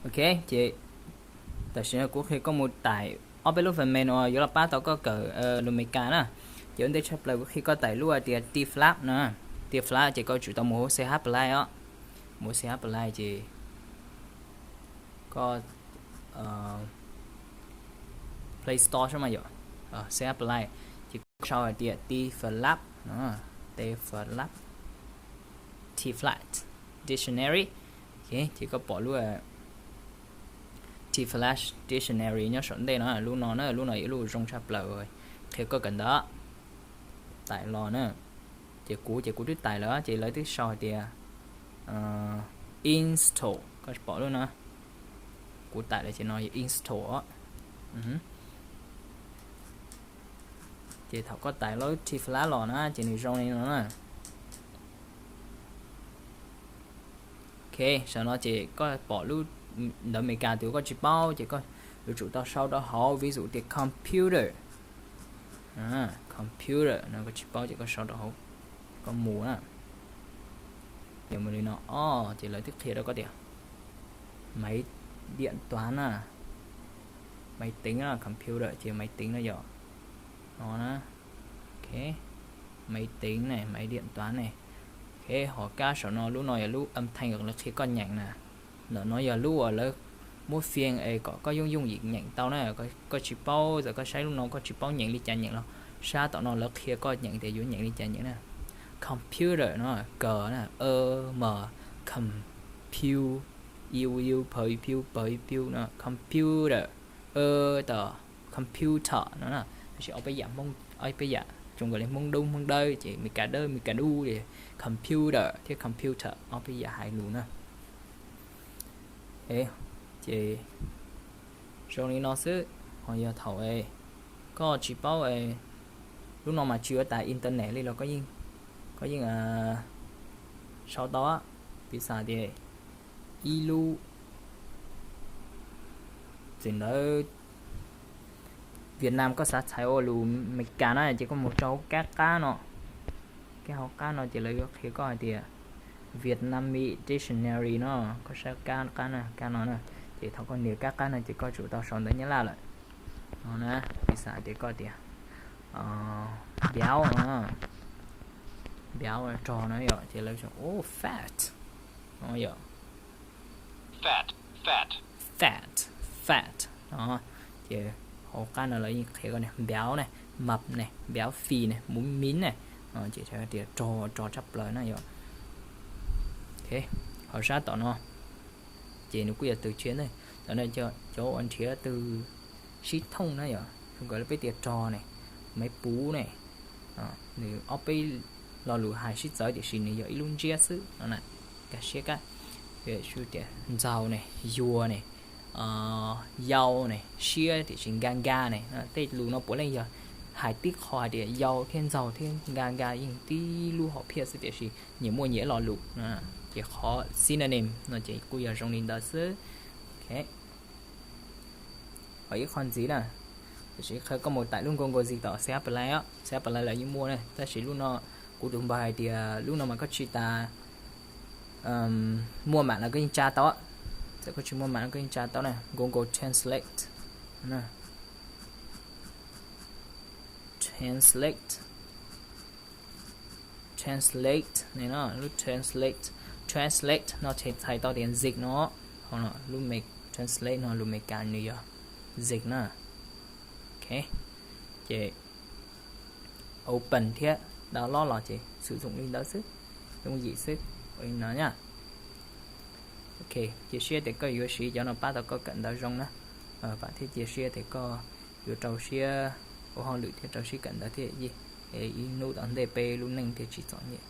Ok, ces tam sim no kuv qhia koj mus tải ob peb lub phần mềm uas yuav los pab tau koj kawm lus Amelikas na. Ces ua ntej tshaj plaws kuv qhia koj tải lub hais tias T Flap na. T Flap ces koj tsum tau mus hauv C H Play os. Mus hauv C H Play ces koj Play Store sab mas yom, C H Play, ces koj sau hais tias T Flap, T Flap, T Flap Dictionary. Ok, ces koj pom lub T Flap Dictionary nyob saum ntej no, lub no na, lub no yog lub zoo tshaj plaws qhia koj kawm ntawv. Tải los na. Ces kuv ces kuv twb tải lawm ces lawv twb sau hais tias install, koj pom lub no. Kuv tải lawm ces no yog install. Ces thaum koj tải lub T Flap los na ces nws zoo li no na. Ok, sau no ces koj pom lub ntawv Amelikas twg koj tsis paub ces koj yuav tsum tau sau rau hauv, ví dụ tias computer. Computer no koj tsis paub ces koj sau rau hauv, koj mus na. Ces mus li no, o, ces lawv twb qhia rau koj tias máy điện toán na, máy tính na, computer ces máy tính no yog no na. Ok, máy tính này, máy điện toán này. Ok, hauv kab saum no lub no yog lub âm thanh lawv qhia koj nyeem na. Ntawm no yog lub uas lawv muab phiên es kom koj yooj yooj yim nyeem tau na. Koj tsis paub, txawm koj saib lub no koj tsis paub nyeem li cas nyeem los sab tom no lawv qhia koj nyeem tias yuav nyeem li cas nyeem na. Computer no, c, m, com, pu, iu, iu, p, pu, p, pu no, computer, ơ, t, computer no na. Tab sis ob peb yam Hmoob, ob peb yam zoo nkaus li Hmoob dub Hmoob dawb ces Meskas dawb Meskas dub li, computer thiab computer ob peb yam hais lus na. Ces zoo li no xwb, ho yog thaum koj tsis paub, lub no mas tsis yuav tas internet li los koj yeej sau tau. Piv xam tias ib lub txim ntawd Việt Nam koj xav txhais ua lus Meskas na ces koj mus rau hauv kab qab no. Kab hauv qab no ces lawv yuav qhia koj hais tias Vietnamese dictionary no, koj saib kab qab na, kab no na. Ces thaum koj nias kab qab no ces koj tsum tau sau ntawv Nyab Laj lawm. No na, piv xam tias koj tias béo no, béo rog no yom, ces lawv tias fat no yom. Fat, fat, fat, fat no. Ces hauv qab no lawv yeej qhia koj ne, béo ne, mập ne, béo phì ne, mũm mím ne. Ces tias rog, rog tshaj plaws na yom. Hauv sab tom no ces nws kuj yog tus tshiab ntag. Tom no cov uas nrhiav tus sib thooj na yom, zoo nkaus li peb tias rog ne, maiv puv ne, nws ob peb lo lus hais sib txawv tiam sis nws yog ib lub ntsiab xwb no na. Nkag siab kab, tias ntxaug ne, yuag ne, yau ne, siab tiam sis nka nka ne, tej lus no puav leej yog hais tib qho hais tias yau thiab ntxaug thiab nka nka yeej tib lub hom phiaj xwb tiam sis nyias muaj nyias lo lus. Ces qhov synonym no ces kuj yog zoo li ntawd xwb. Ho ib qho ntxiv na, tiam sis qhov koj mus tải lub Google Dịch tom C H Play os, C H Play lawv yeej muaj na, tab sis lub no kuv tus npawg hais tias lub no mas koj tsis tas muaj mam los koj yeej tsa tau. Txawm koj tsis muaj mam los koj yeej tsa tau na, Google Translate. Translate, translate ne no, lub translate, translate no ces txhais tau tias dịch no. Ho no lub translate no lus Meskas nws yog dịch na. Ok, ces open thiab download los ces sử dụng li ntawd xwb, yooj yim xwb, ua li no na. Ok, cia siab tias koj yuav siv cov no pab tau koj kawm ntawv zoo na. Vam thiab cia siab tias koj yuav rau siab ua hauj lwm thiab rau siab kawm ntawv thiab. Ib hnub tom ntej peb lub neej thiaj tsim txom nyem.